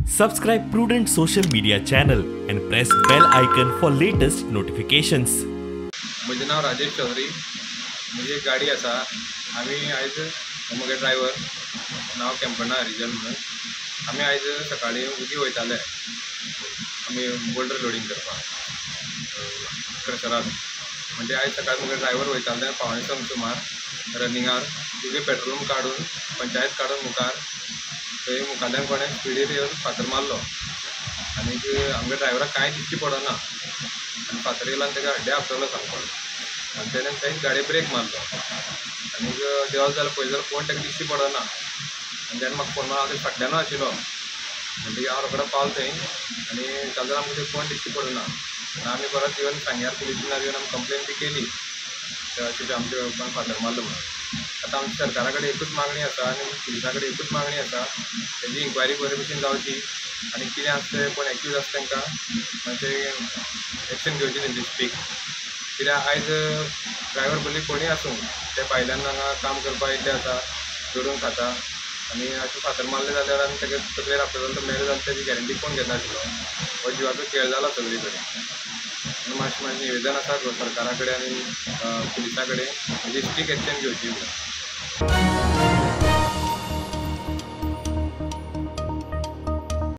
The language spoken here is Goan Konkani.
Subscribe Prudent Social Media channel and press bell icon for latest notifications. म्हजें नांव राजेश चौधरी. म्हजी एक गाडी आसा. आमी आयज म्हगे ड्रायवर नांव केम्पना हरिजन म्हणून आमी आयज सकाळीं उगी वयताले आमी बोल्डर लोडींग करपाक क्रशराक. म्हणजे आयज सकाळीं म्हगे ड्रायवर वयताले 5:45 सुमार रनिंगार उगी पेट्रोल काडून पंचायत काडून मुखार थंय मुखाल्यान कोणें स्पिडीर येवन फातर मारलो आनीक आमगे ड्रायवराक कांय दिश्टी पडना आनी फातर येयलो आनी तेका हड्ड्या आपटलो सामको आनी तेणें थंयच गाडये ब्रेक मारलो आनीक देंवलो जाल्यार पळयत जाल्यार कोण तेका दिश्टी पडना आनी तेणें म्हाका फोन मारलो. हांव तेज्या फाटल्यानू आशिल्लो म्हणटकीर हांव रोकडो पावलो थंय आनी चालू जाल्यार आमकां थंय कोण दिश्टी पडना आनी आमी परत येवन सांग्यार पुलीस स्टेशनार येवन आमी कंप्लेन बी केली अशें आमच्या कोण फातर मारलो म्हणून. आतां आमच्या सरकारा कडेन एकूच मागणी आसा आनी पुलिसां कडेन एकूच मागणी आसा, तेजी इन्क्वायरी बरे भशेन जावची आनी कितें आसा तें कोण एक्यूज आसा तांकां मातशें एक्शन घेवची तेंची स्ट्रीक. कित्याक आयज ड्रायवर भल्ली कोणूय आसूं ते भायल्यान हांगा काम करपाक येयल्ले आसा, जोडून खाता आनी अशें फातर मारले जाल्यार आनी तेका तकलेर आपटलो जाल्यार तो मेलो जाल्यार तेजी गॅरंटी कोण घेता आशिल्लो. हो जिवाचो खेळ जाला सगळी कडेन. म्हणून मातशें म्हाजें निवेदन आसा सरकारा कडेन आनी पुलिसां कडेन तेजी स्ट्रीक एक्शन घेवची म्हणून.